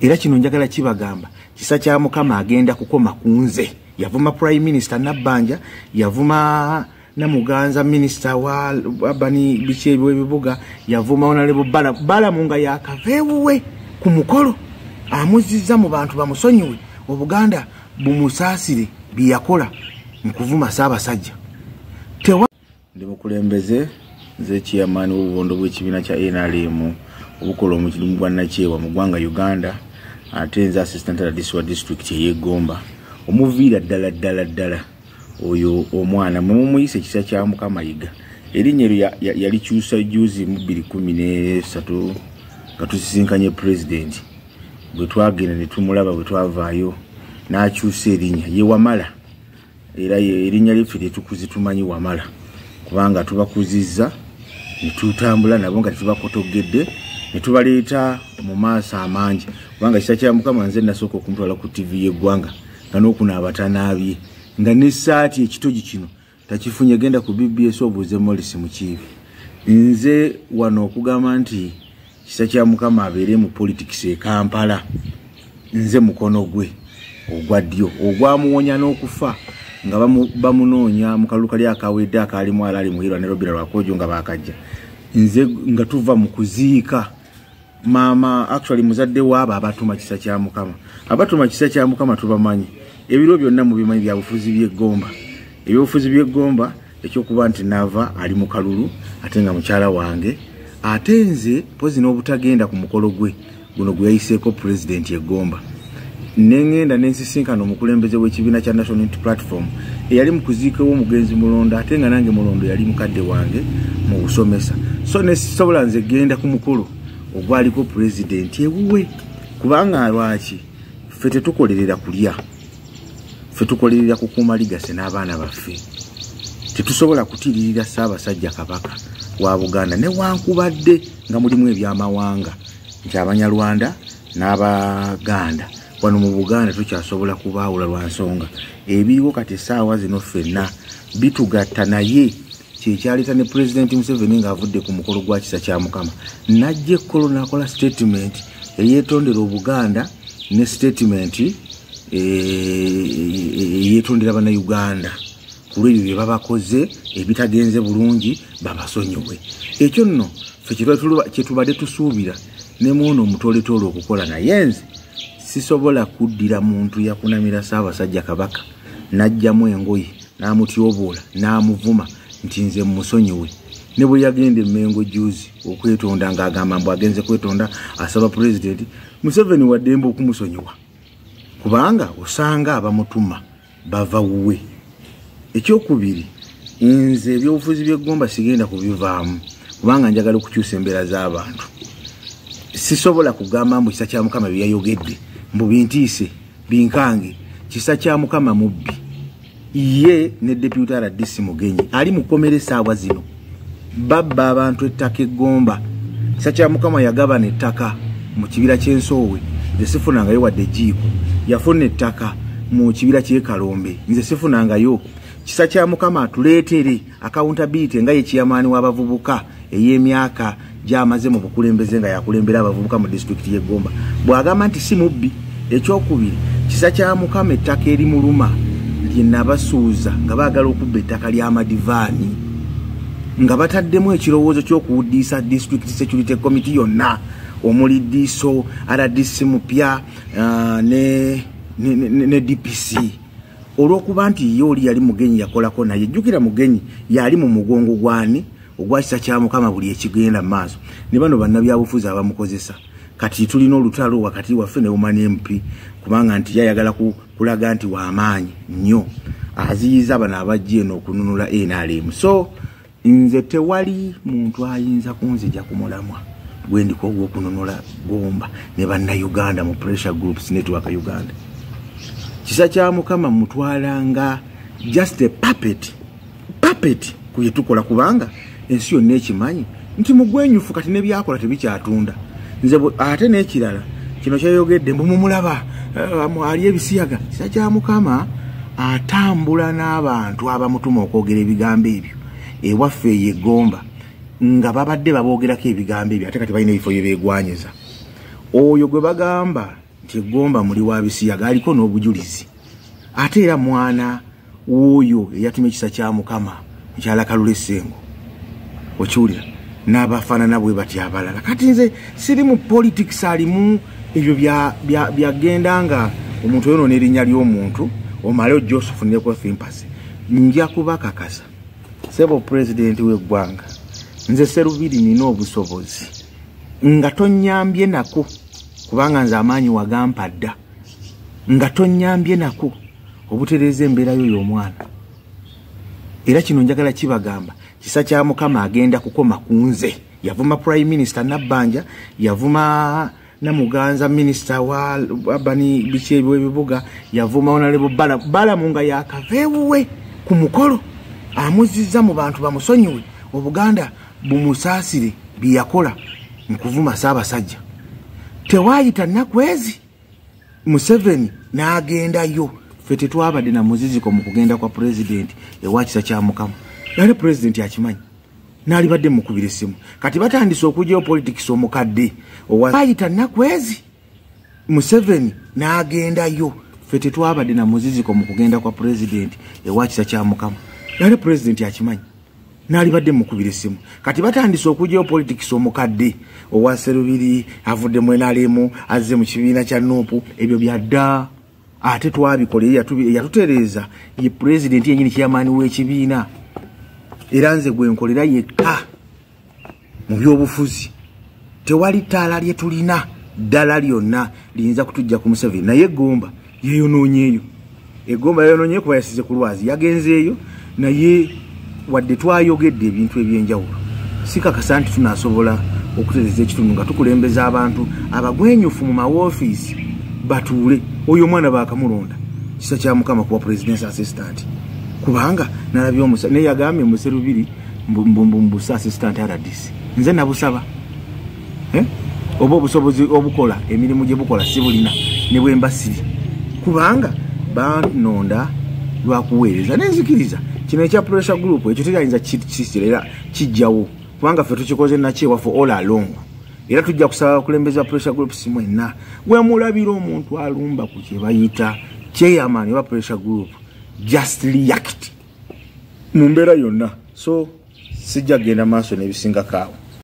Era kino njagala kibagamba, Kisa kya Mukama agenda kukoma ku nze. Yavuma Prime Minister Nabbanja, yavuma Namuganza, Minister wa Urban biki ebibuga, yavuma Honorable Balamu nga yakava ewuwe ku mukolo amuzizza mu bantu bamusonyiwe, Obuganda bumusaasire bye yakola mu kuvuma Ssaabasajja. Ndi mukulembeze, nze chairman w'obubondo bw'ekibiina kya NRM obukola omulimu gwa nnakyewa mu ggwanga Uganda, ate nze assistant RDC wa district ey'e Gomba. Omuviira ddala ddala ddala oyo omwana mwe mumuyise Ekisa kya Mukama Yiga, erinnya eryo yalikyusa juzi mu 2013 nga tusisinkanye Pulezidenti. Bwe twagenda ne tumulaba, bwe twavaayo n'akyusa erinnya, ye Wamala. Era erinnya lyeffe lyetukuzi tumanyi Wamala, kubanga tubakuzizza ne tutambula nabo nga tetubakotogedde ne tubaleeta mu maaso amangi. Kubanga Kisa kya Mukama nze nasooka okumutwala ku TV y'eggwanga nga n'okunaaba tanaabye, nga n'essaati ekitogi kino takifunye. Genda ku BBS obuuze Morris Mukiibi. Nze wano okugamba nti Kisa kya Mukama abeere mu politics e Kampala, nze mukono gwe ogwa ddyo ogwamuwonya n'okufa nga bamunoonya mu kalulu kali akawedde akaalimu Alaali Muhirwa ne Robina Lwakojo nga bakajja. Nze nga tuva mu kuziika maama, actually muzadde waabo abatuma Kisa kya Mukama. Abatuma Kisa kya Mukama tubamanyi, ebiro byonna mubimanyi, byabufuzi by'eggomba, ebyobufuzi by'eggomba. Ekyokuba nti naava ali mu kalulu ate nga mukyala wange, ate nze mpozi n'obutagenda ku mukolo gwe guno gwe yayiseeko Pulezidenti eggomba, neŋŋenda nensisinkana omukulembeze w'ekibiina kya National Unity Platform eyali mu kuziikawo omugenzi Mulondo, ate nga nange Mulondo yali mukadde wange mu busomesa. So nesisobola nze genda ku mukolo ogwaliko Pulezidenti ewuwe, kubanga lwaki? Ffe tetukolerera kulya, ffe tukolerera kukuuma legacy n'abaana baffe. Tetusobola kutiiririra Ssaabasajja Kabaka wa Buganda newankubadde nga mulimu ebyamawanga nti Abanyarwanda n'Abaganda wano mu Buganda tukyasobola kubaawula lwa nsonga ebiriwo kati essaawa zino ffenna bitugatta. Naye kyekyaleeta ne Pulezidenti Museveni ng'avudde ku mukolo gwa Kisa kya Mukama najja ekkolo n'akola statement eyeetondera Obuganda ne statement eyeetondera Bannayuganda ku lwebyo bye babakoze ebitagenze bulungi, babasonyiwe. Ekyo nno ffe kyetubadde tusuubira ne mwono omutooletoole okukola. Naye nze sisobola kuddira muntu yakunamira Ssaabasajja Kabaka n'aggyamu engoye n'amutyoboola n'amuvuma nti nze musonyiwe. Ne bwe yagenda Emmengo juzi okwetonda ng'agamba mbu agenze kwetonda asaba Pulezidenti Museveni, waddembe okumusonyiwa kubanga osanga abamutuma bava wuwe. Ekyokubiri, nze ebyobufuzi by'eggomba sigenda kubivaamu kubanga njagala okukyusa embeera z'abantu. Sisobola kugamba mbu Kisa kya Mukama bye yayogedde mbu bintiise binkange. Kisa kya Mukama mubbi, ye ne Deputy RDC Mugenyi ali mukomere essaawa zino, babba abantu ettaka eggomba. Kisa kya Mukama yagabana ettaka mu kibira ky'Ensoowe, nze sifunangayo wadde ejiiko. Yafuna ettaka mu kibira ky'Ekalombe, nze sifunangayo. Kisa kya Mukama atuleetere accountability nga ye chairman w'abavubuka ey'emyaka gy'amaze mu bukulembeze nga yakulembera abavubuka mu disitulikiti y'Eggomba, bw'agamba nti si mubbi. Ekyokubiri, Kisa kya Mukama ettaka erimuluma lye nabasuuza nga baagala okubba ettaka ly'amadivaani nga bataddemu ekirowoozo ky'okuwuddiisa district security committee yonna omuli DISO, RDC mupya ne DPC, olw'okuba nti ye oli yali Mugenyi yakolako naye. Jjukira Mugenyi yali mu mugongo gwani? Ogwa Kisa kya Mukama. Buli ekigenda mu maaso ne bano bannabyabufuzi abamukozesa. Kati tulina olutalo wakati waffe ne woman MP, kubanga nti yayagala kulaga nti wamaanyi nnyo, aziyiza bano abajja eno okununula NRM. So nze tewali muntu ayinza kunzija ku mulamwa gwendiko ogw'okununula Gomba ne Bannayuganda mu Pressure Groups Network Uganda. Kisa kya Mukama mutwalanga just a puppet, puppet ku yetukola, kubanga ensi yonna ekimanyi nti mugwenyufu. Kati nebyakola tebikyatunda. Nze ate n'ekirala kino kyayogedde mbu mumulaba ali ebisiyaga. Kisa kya Mukama atambula n'abantu abamutuma okwogera ebigambo ebyo ewaffe eyo Eggomba nga babadde baboogerako ebigambo ebyo, ate kati balina ebifo bye beegwanyiza. Oyo gwe bagamba nti Egomba muli wa bisiyaga, aliko n'obujulizi. Ate era mwana w'oyo eyatumya Ekisa kya Mukama, mukyala Kalule Ssengo, okiwulira, n'abafaanana bwe batyo abalala. Kati nze siri mu politics alimu ebyo byagenda nga omuntu oyonoona erinnya ly'omuntu omale ojja osufunireko sympathy. Nja kubakakasa, sebo pulezidenti w'eggwanga, nze Serubiri nina obusobozi nga tonyambye nako, kubanga nze amaanyi wagampa dda, nga tonyambye nako obutereeza embeera yo y'omwana. Era kino njagala kibagamba, Kisa kya Mukama agenda kukoma ku nze. Yavuma Prime Minister Nabbanja, yavuma Namuganza minisita wa urban biki ebibuga, yavuma Honorable Balamu nga yakava ewuwe ku mukolo amuzizza mu bantu bamusonyiwe, Obuganda bumusaasire bye yakola mu kuvuma Ssaabasajja. Tewaayita nnaku ezi Museveni n'agendayo. Ffe tetwabadde na muziziko mu kugenda kwa pulezidenti ewa Kisa kya Mukama, era pulezidenti akimanyi, n'alibadde mukubira essimu. Kati batandise okugyayo politics omukadde owayita nnaku ezi Museveni n'agendayo. Ffe tetwabadde na muziziko mu kugenda kwa pulezidenti ewa Kisa kya Mukama, era pulezidenti akimanyi, n'alibadde mukubira essimu. Kati batandise okugyayo politics omukadde owa Serubiri avudde mu NRM azze mu kibiina kya NUP. Ebyo byadda, ate twabikola, eyatutereeza ye pulezidenti yennyini, kyamaani w'ekibiina. Era nze gwe nkolera yekka mu byobufuzi, tewali ttaala lye tulina ddala lyonna liyinza kutujja ku Museveni. Naye Egomba yeeyonoonyeeyo, Egomba yeeyonoonyeeyo kuba yasize ku lwazi, yagenzeeyo. Naye wadde twayogedde ebintu ebyenjawulo, sikakasa nti tunaasobola okutereeza ekitundu nga tukulembeza abantu abagwenyufu mu mawoofiisi batuule. Oyo omwana baakamulonda Kisa kya Mukama kuba president's assistant, kubanga nalabye omusa naye yagambye Muserubiri mbusa assistant RDC. Nze nabusaba oba obusobozi obukola emirimu gye bukola sibulina ne bwe mba siri, kubanga banonda lwakuweereza. Nenzikiriza kino ekya pressure group ekyo terayinza kisirera kijjawo, kubanga ffe tukikoze nakyewa for all along. Era tujja kusaba abakulembeze ba pressure groups mwenna, wemulabira omuntu alumba ku kye bayita chairman wa pressure group, just react mu mbeera yonna. So sijja kugenda maaso n'ebisingako awo.